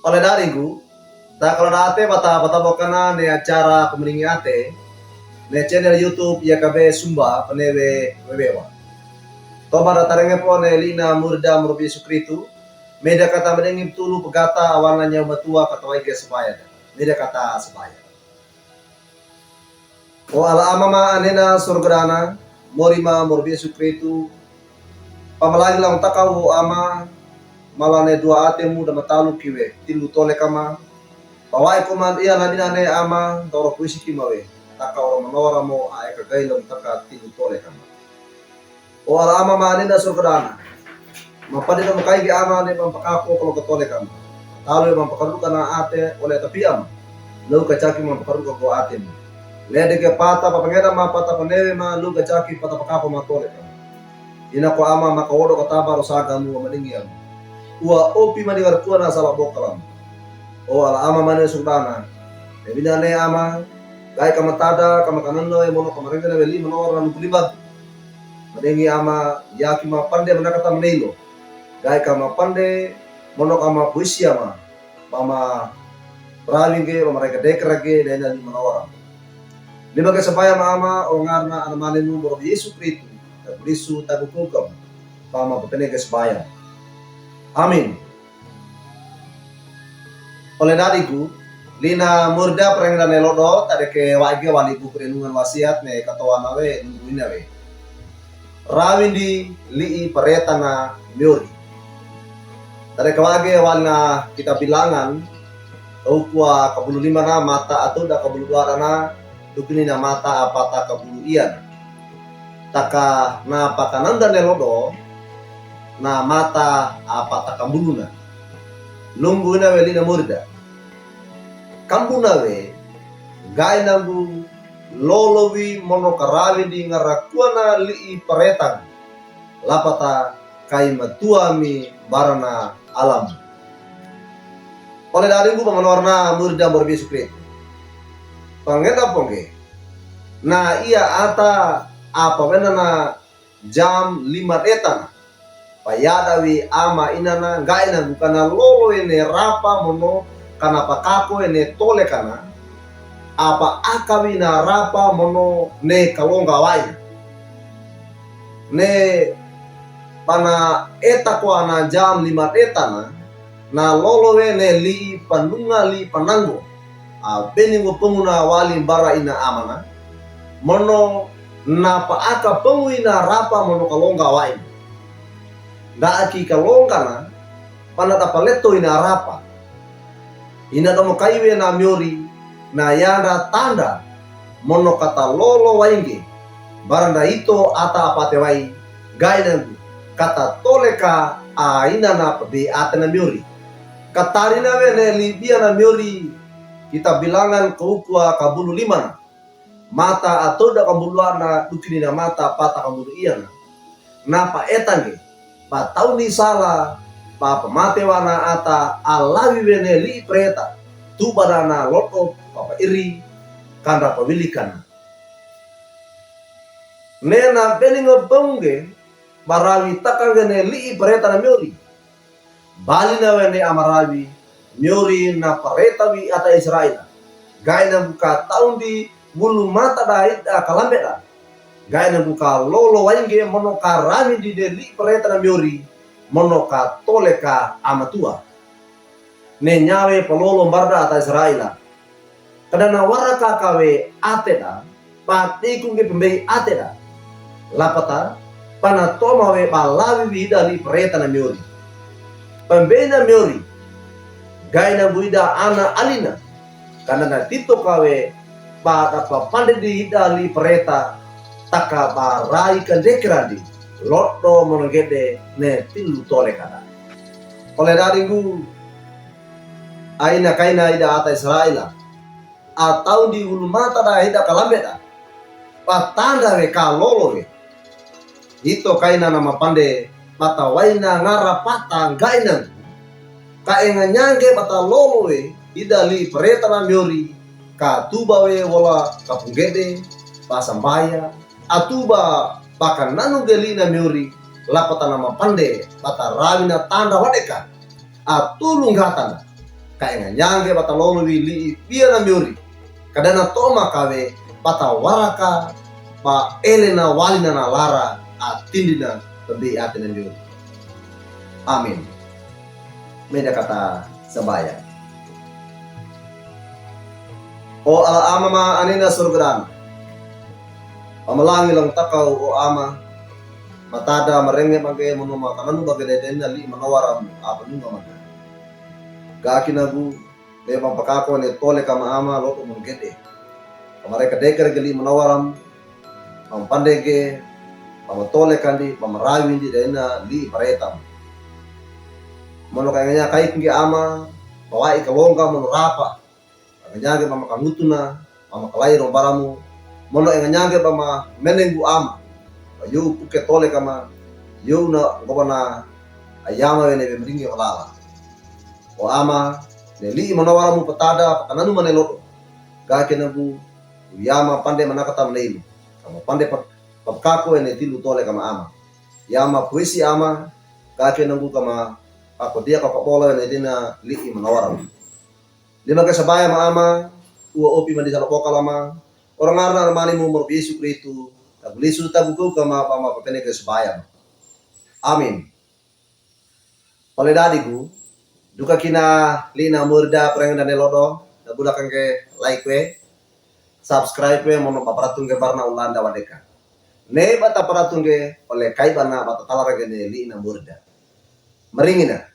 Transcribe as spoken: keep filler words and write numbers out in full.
Ole dadinggu, takaloda'ate bata, bata botana ne acara Pamalinge Ate, ne channel YouTube Yakabe Sumba Panewe Wewewa. Toba da tarenge po ne lina murida morobi Yesu Kristu, meda kata madengi tulu pagata awana nyawe matua kata waige sabaya. Meda kata sabaya. O ala Ama ma anena sorga dana, mori ma morobi Yesu Kristu, pamalagi lang takaw o Ama, mala ne duwa ate mu da matalu kiwe, tilu tole kama, pawa'i ko man iya nabina ne Ama, doro kuisi kimawe, taka oro manora mo ae kagai lang taka tilu tole kama. O ala Ama ma anena sorga dana. Mapande na makaigi Ama ne mampakako kalo katole kama. Talo mampakaruka na ate ole tapi Ama. Lo kachaki mampakaruka ko ate mu. Lede ke pata papangena ma pata panewe ma lo kachaki pata pakako ma tole kama. Ina ko Ama makawodo kataba ro saga mu wa madingi Ama. Wa opi mani warkua na sala bokalam. O ala Ama ma anena sorga dana. Ebina ne Ama. Gai kama tada kama kanana we mono kama rengena we lima nora nukulibat. Madengi Ama, yaki mapande manakata maneilo. Gai kama pande, mono kama puisi Ama. Bama rawinge, bama rega dekrage, dena lima nora. Lima ke sabaya ma Ama, o ngarna Anamanu morobi Yesu Kristu. Takurisu takukukam. Bama papenege sabaya. Amin. Ole dadinggu, lina murida parengedane lodo, tadeke waige wali buku renungan wasiat ne katowana we, nungguina we. Rawindi li'i paretana miori. Tadeke waige walina kitab Bilangan, kauku a kabulu limana mata atodda kabulu duwadana, dukinina mata apata kabulu iyan. Taka na pakananda ne lodo, na mata apata kambuluna. Lungguina we lina murida. Kambuna we, gai nanggu lolo wi mono karawindi ngarakuana li'i paretan. Lapata kai matua mi barana alam. Ole dadinggu pamanorna murida morobi Yesu Kristu. Pangena pongge. Na iya ata apa wenana jam lima detana. Payada wi ama inana nggaina nggu kana lolo ene rapa mono kana pakako ene tole kana. Apa aka wi na rapa mono ne kalongga waina. Ne pana eta ko ana jam lima detana, na lolo we ne li'i panunga li'i pananggo. A, beni ngo penguna wali mbara ina amana. Mono na pa aka pengu ina rapa mono kalongga waina. Nda aki kalongga na, pana tapaleto ina rapa. Ina domo kaiwe na miori, na yanda tanda, mono kata lolo wainge, baranda ito ata apate wai, gaina ngu, kata tole ka a ina na pebe ate na miori. Katarina we ne libia na miori, kita bilangan kauku a kabulu limana. Mata atodda kambulu ana dukini na mata pata kambulu iana. Na pa etange, pa tauni sala, pa pamate wana ata alawi wene li'i preta, tuba dana loto pa pairi, kanda pawilikana. Nena beni ngo pengge, barawi takangge ne li'i preta na miori. Bali na wene amarawi, miori na pareta wi ata Israel. Gaina ngu ka taundi wulu mata da ida kalambeda. Gaina ngu ka lolo wainge mono ka rami di de li'i pareta na miori, mono ka tole ka amatua. Ne nyawe palolo mbarda ata Israel. Kada na waraka kawe ateda, pa tiku nge pembei ateda. Lapata, pana toma we pa lawi wi ida li'i preta na miori. Pembei na miori, gaina ngu ida ana alina. Kada na tito kawe, pa da papande di ida li'i preta, taka pa rai kandekirandi, lodo monongede ne tilu tole kada. Ole dadinggu, aina kaina ida ata Israel. Atau di wulu mata da ida kalambeda. Patanda we ka lolo we. Ito kaina na mapande bata waina ngara pata gaina. Ka enga nyange bata lolo we ida li'i preta na miori. Ka tuba we wola kapungede, pa sambaya. Atuba baka nanu ge li'i na miori. Lapata na mapande bata rawi na tanda wadeka. Atulung gatana. Ka enganyangge ba talolowi li'i piya na miyori. Ka dana to'o makawe ba tawaraka ba elena walina na lara a tindina pembe'i ate na miyori. Amin. Meda kata sambaya. O Ala Ama ma anina surgaran. Pamalangi lang takaw o Ama. Matada marenge mangge mono makananu bage de dena li'i manawaram a panunga mangge. Gaki nagu, ne pamapakako ne tole kama Ama loto mangge de. Kamare kadekar ge li'i manawaram, pamapandege, pamatole kandi, pamarawindi dena li'i paretam. Mono ka enganya kaik nge Ama, pawa'i kawonga mono rapa. Enganyangge ba makangutu na, ba makalayi rombaramu. Mono enganyangge ba mamenenggu Ama. Ba yow puke tole kama, yow na ngobana ayama wene bemringi olala. O Ama, ne li'i manawaramu patada, pakananu mane loto. Gaki nagu, yama pande manakata maneilu. Kama pande pa-, papakako wene tilu tole kama Ama. Yama puisi Ama, gaki nagu kama, ako dia kakabola wene dena li'i manawaramu. Lima ke sabaya ma Ama, uwa opi mandi sala boka lama, orang ngarna armani mu moro Yesu Kristu, tagu lisu tagu kau kama pama papene ke sabaya. Amin. Pale dadigu, duka kina li'i na murda preng dane lodo, na buda kangke like we, subscribe we, mono ba paratung ke barna ulanda wadeka. Ne ba ta paratung ke, ole kai bana ba ta talara ke ne li'i na murda. Maringina.